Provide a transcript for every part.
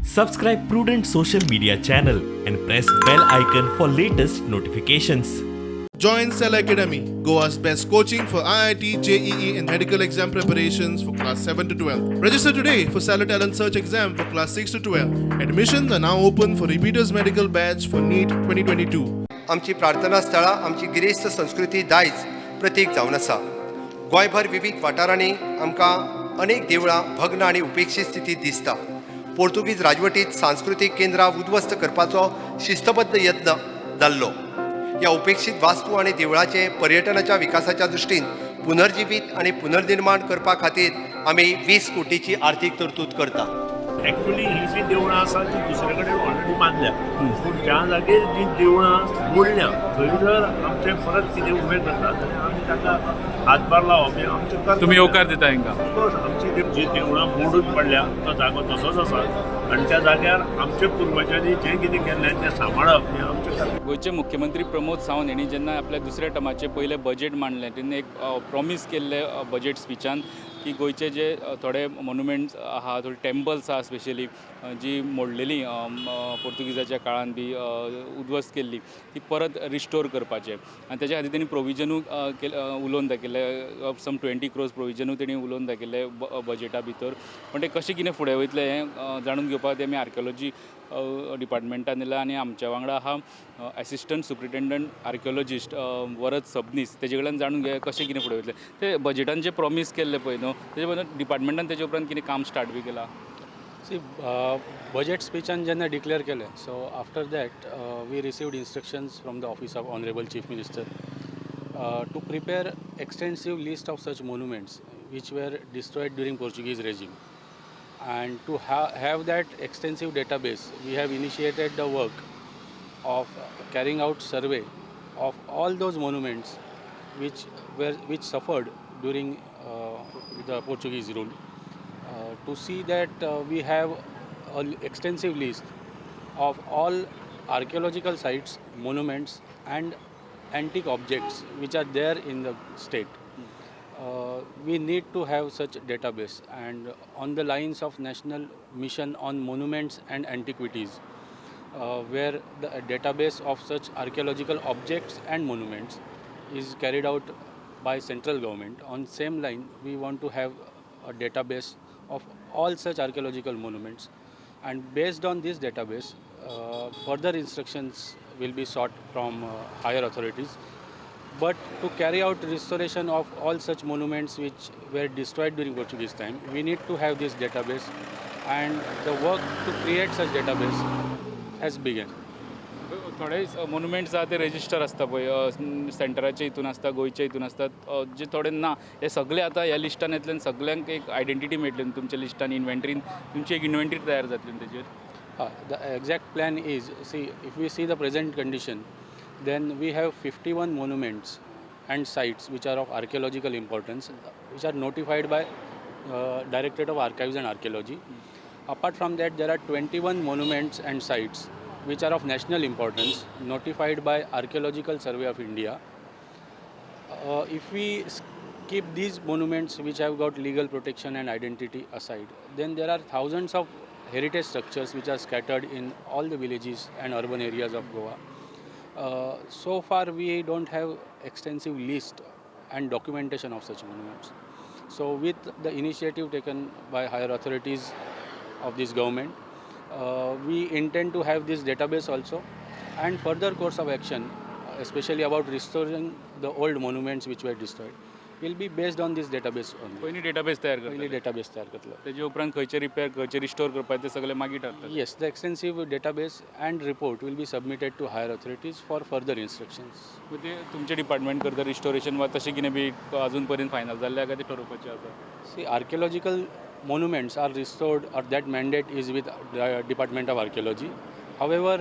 Subscribe Prudent social media channel and press bell icon for latest notifications. Join Cell Academy, Goa's best coaching for IIT, JEE, and medical exam preparations for class 7 to 12. Register today for Stellar Talent Search exam for class 6 to 12. Admissions are now open for repeaters medical batch for NEET 2022. आमची प्रार्थना स्थळां आमची गिरेस्त संस्कृती दायज प्रतीक जावन आसा. गोंयभर विविध वाठारांनी आमकां अनेक देवळां भग्न आनी उपेक्षीत स्थितींत दिसता. पोर्तुगीज राजवटीत सांस्कृतीक केंद्रां उद्ध्वस्त करपाचो शिस्तबद्ध यत्न जाल्लो. ह्या उपेक्षीत वास्तू आनी देवळाचे पर्यटनाच्या विकासाच्या दृश्टीन पुनर्जिवीत आनी पुनर्निर्माण करपा खातीर आमी 20 कोटीची आर्थीक तरतूद करता. ॲक्च्युली ही जी देवळां आसा ती दुसरे कडेन ऑलरेडी बांदल्या, पूण ज्या जागेर जी देवळां मोडल्या थंय जर आमचे परत कितें उबें करता जाल्यार आमी ताका हातभार लावप हें आमचें कर्तव्य. तुमी येवकार दिता हांकां? ऑफकोर्स, आमची जी देवळां मोडून पडल्या तो जागो तसोच आसा आनी त्या जाग्यार आमच्या पुर्वजांनी जें कितें केल्लें तें सांबाळप हें आमचें कर्तव्य. गोंयचे मुख्यमंत्री प्रमोद सावंत हेणी जेन्ना आपल्या दुसऱ्या टर्माचें पयलें बजेट मांडलें तेन्ना एक प्रॉमीस केल्लें बजेट स्पिचान की गोंयचे जे थोडे मोनुमेंट्स आहा, थोडे टेम्पल्स आहा, स्पेशली जी मोडलेली पोर्तुगीजाच्या काळान बी उद्ध्वस्त केल्ली, ती परत रिस्टोर करपाचे. आनी तेज्या खातीर तेणी प्रोविजनूय उलोवन दाखयल्लें, सम 20 क्रोर्स प्रोविजनूय तेणी उलोवन दाखयल्लें बजेटा भितर. पण ते कशें कितें फुडें वयतलें हें जाणून घेवपाक खातीर आमी आर्किओलॉजी डिपार्टमेंटान येयला आनी आमच्या वांगडा आहा एसिस्टंट सुप्रिटेंडंट आर्किओलॉजिस्ट वरद सबनीस. तेजे कडल्यान जाणून घेवया कशें कितें फुडें वयतलें. ते बजेटान जे प्रॉमीस केल्लें पळय न्हू, तेजे बद्दल डिपार्टमेंटान तेजे उपरांत कितें काम स्टार्ट बी केलां? सी, बजेट स्पीचान जेन्ना डिक्लेअर केलें, so after that we received instructions from the office of honourable Chief Minister to prepare extensive list of such monuments which were destroyed during Portuguese regime. And to have that extensive database, we have initiated the work of carrying out survey of all those monuments which suffered during the Portuguese rule, to see that we have an extensive list of all archaeological sites, monuments, and antique objects which are there in the state. We need to have such database, and on the lines of National Mission on Monuments and Antiquities, where the database of such archaeological objects and monuments is carried out by central government, on same line we want to have a database of all such archaeological monuments, and based on this database further instructions will be sought from higher authorities. But to carry out restoration of all such monuments which were destroyed during Portuguese time, we need to have this database, and the work to create such database has begun. थोडे monuments आहा ते register आसता पळय, सेंटराचे हितून आसता, गोंयचे हितून आसतात, जे थोडे ना, हे सगळे आतां ह्या लिस्टान येतले आनी सगल्यांक एक आयडेंटिटी मेळटली न्हू तुमच्या लिस्टान, इन्व्हेंटरीन तुमची एक इन्व्हेंटरी तयार जातली न्हू तेजेर? The exact plan is, see, if we see the present condition, then we have 51 monuments and sites which are of archaeological importance, which are notified by Directorate of Archives and Archaeology. Apart from that, there are 21 monuments and sites which are of national importance, notified by Archaeological Survey of India. If we keep these monuments which have got legal protection and identity aside, then there are thousands of heritage structures which are scattered in all the villages and urban areas of Goa. So far, we don't have extensive list and documentation of such monuments. So, with the initiative taken by higher authorities of this government, we intend to have this database also and further course of action, especially about restoring the old monuments which were destroyed, will be based on this database only. पयलीं database तयार पयलीं करतले. Database तयार करतलो. तेजे उपरांत खंयचे repair, खंयचे रिस्टोर करपाचे ते सगळे मागीर ठरतले. Yes, the extensive database and report will be submitted to higher authorities for further instructions. मग ते तुमचे डिपार्टमेंट करता रिस्टोरेशन वा तशें कितें बी अजून पर्यंत फायनल जाल्लें काय ते ठरोवपाचें आसा? See, archaeological monuments are restored, or that mandate is with the Department of Archaeology. However,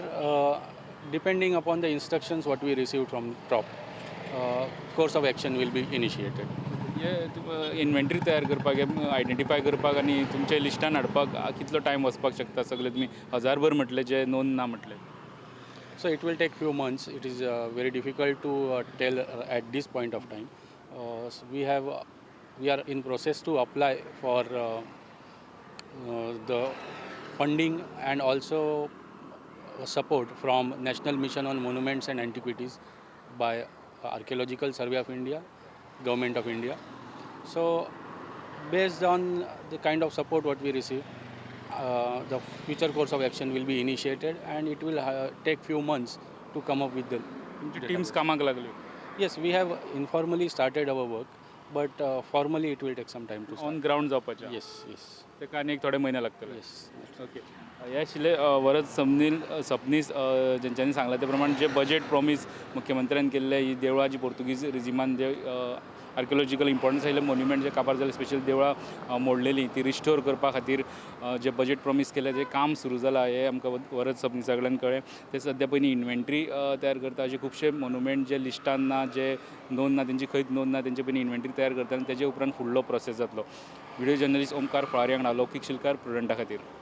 depending upon the instructions what we received from top, course of action will be initiated. हे inventory तयार करपाक, identify करपाक आनी तुमच्या लिस्टान हाडपाक कितलो time वचपाक शकता? सगळे तुमी हजारभर म्हटले, जे नोंद ना म्हटले. So it will take few months. It is very difficult to tell at this point of time. So we are in process to apply for the Funding and also support from National Mission on Monuments and Antiquities by Archaeological Survey of India, Government of India. So based on the kind of support what we receive, the future course of action will be initiated and it will take few months to come up with the तुमची teams कामाक लागल्यो? Yes, we have informally started our work, but formally it will take some time to start. On ground जावपाचें? Yes. ताका आनी एक थोडे म्हयने लागतले? Yes. Okay, हे आशिल्ले वरद समनील सबनीस, जेंच्यांनी सांगलां ते प्रमाण जे बजेट प्रॉमीस मुख्यमंत्र्यान केल्ले, ही देवळां जी पोर्तुगीज रिजिमान जे आर्किओलॉजिकल इम्पॉर्टन्स आयिल्ले मोन्युमेंट जे काबार जाले, स्पेशल देवळां मोडलेलीं, ती रिस्टोर करपा खातीर जे बजेट प्रॉमीस केलें, जें काम सुरू जालां हें आमकां वरद सबनीसा कडल्यान कळ्ळें. ते सद्या पयलीं इन्व्हेंटरी तयार करता. अशे खुबशे मोन्युमेंट जे लिस्टान ना, जे नोंद ना, तेंची खंयच नोंद ना, तेंचे पयलीं इन्व्हेंटरी तयार करता आनी तेजे उपरांत फुडलो प्रोसेस जातलो. व्हिडिओ जर्नलिस्ट ओमकार फळारी वांगडा लौकीक शिलकार, प्रुडंटा खातीर.